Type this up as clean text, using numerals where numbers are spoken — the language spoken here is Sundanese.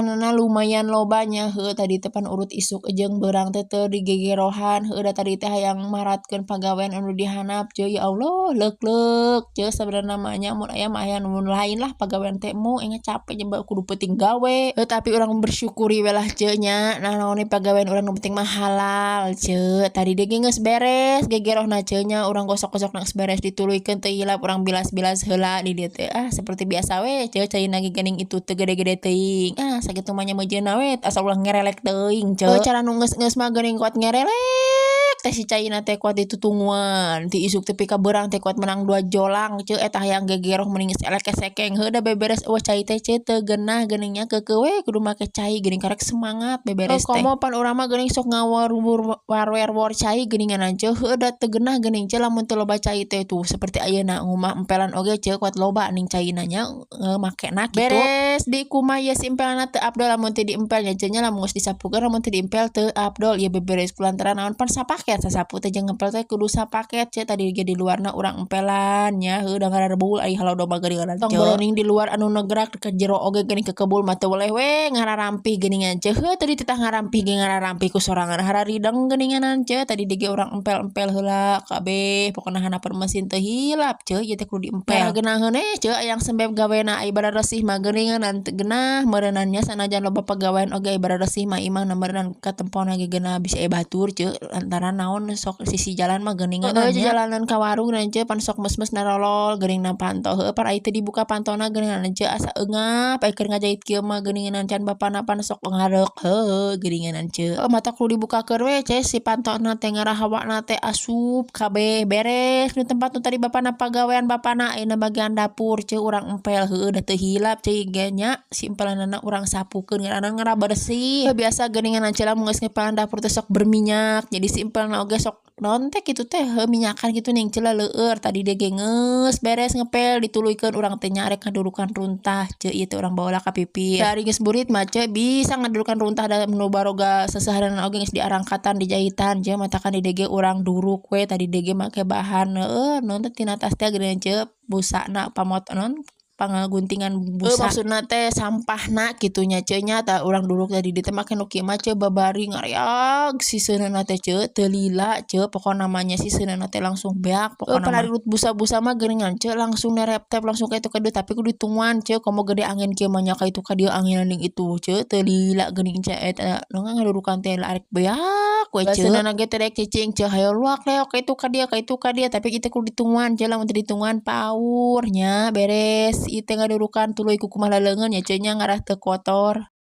Pagaweanana lumayan loba nya. Heuh, tadi teh pan urut isuk jeung beurang teh teu digegerohan. Heuh, da tadi teh hayang maratkeun pagawean anu dihandap ce. Ya Allah, leuk-leuk ce sabenerna mah nya, mun aya mah aya nu lain lah pagawean teh embung engke capek jeung kudu peuting gawe. Heuh, tapi urang bersyukuri we lah ce nya, nanaon pagawean urang nu penting mah halal ce. Tadi ge geus beres gegerohna ce nya, urang gosok-gosok geus beres dituluykeun teu hilap, urang bilas-bilas heula di dieu teh. Ah, seperti biasa we ce, caina ge geuning itu teu gede-gede teuing. Ah, sakitu mah nya meujeunna we asal ulah ngerelek teuing ce. Cara nu geus-geus mah geuning kuat ngerelek teh si caina teh kuat ditutunguan ti isuk tepi ka beurang teh kuat menang 2 jolang ce. Eta hayang gegeroh mending geus elek kesekeng. Heuh, da beberes eueuh cai teh ce, teu geunah geuning nya, keukeuh we kudu make cai geuning karek semangat beberes teh. Komo pan urang mah geuning sok ngawarwur warwer cai geuningan ce. Heuh, da teu geunah geuning ce lamun teu loba cai teh. Tuh seperti ayeuna ngumah empelan oge ce, kuat loba ning caina nya makena kitu. Beres di kumaha ye si empelanna teu abdol lamun teu diempel nya ce nya, lamun geus disapukeun lamun teu diempel teu abdol ieu beberes kulantaran naon, pan sapaket sasapu teh jeung ngempel teh kudu sapaket ce. Tadi ge di luarna urang empelan nya. Heuh, da ngararebul ai halodo mah geuningan ce, tong boroning di luar anu negrak ke jero oge geuning kekebul mah teu boleh we ngararampi geuningan ce. Heuh, tadi titah ngarampih ge ngararampi ku sorangan hararideng geuningan ce. Tadi ge urang empel-empel heula kabeh, pokona handapeun mesin teu hilap ce, ieu teh kudu diempel geunaheun ce. Ayang sembeb gawena ai bararesih mah geuningan teu geunah meureunnan nya, sanajan loba pagawean oge ai bararesih mah imahna meureunnan katempona ge geunah bisi aya batur ce, lantaran naon sok sisi jalan mah geuningan nya. Jalanan ka warung ce pan sok mes-mes narolol geuning na panto. Heuh, pan ai teu dibuka pantona geuningan ce, asa eungap ai keur ngajahit kieu mah geuningan can bapana pan sok ngareuk. Heuh, geuningan ce. Heuh, mata kudu dibukakeun we ce si pantona teh, ngarah hawana teh asup kabeh. Beres nu tempat nu tadi bapana pagawean bapana, ayeuna bagian dapur ce urang empel. Heuh, da teu hilap ce ge nya si empelanana urang sapukeun ngaranna ngarah bersih. Biasa geuningan ce lamun geus ngepelan dapur teh sok berminyak, jadi si empelanna oge sok naon teh kitu teh, heuh, minyakan kitu ning ce leueur. Tadi ge geus beres ngepel dituluykeun urang teh nya, arek ngadurukan runtah ce. Ieu teh urang bawa ka pipir dari geus burit mah ce, bisa ngadurukan runtah da nu baroga seseharian oge geus diarangkatan dijahitan ce, matakan di dieu ge urang duruk we. Tadi dieu ge make bahan heuh naon teh tina tas teh geuningan ce, busana pamot naon pangaguntingan busa, maksudna teh sampahna kitu nya ce nya. Tah, urang duruk tadi dieu teh make nu kieu mah ce, babari ngareag siseunana teh ce, teu lila ce, pokona mah nya siseunana teh langsung beak pokona mah. Pan busa-busa mah geuningan ce langsung nereptep langsung ka itu ka dieu, tapi kudu ditungguan ce, komo gede angin kieu mah nya, ka itu ka dieu angin ning itu ce, teu lila geuning ce. Eta nu ngadurukan teh arek beak we ce, baseunana ge teh rek cicing ce, hayo luak leok ka itu ka dieu, ka itu ka dieu, tapi kitu kudu ditungguan ce, lamun teu ditungguan paur nya. Beres ieu teh ngadurukan tuluy ku kumaha laleungeun nya ce nya, ngarah teu kotor.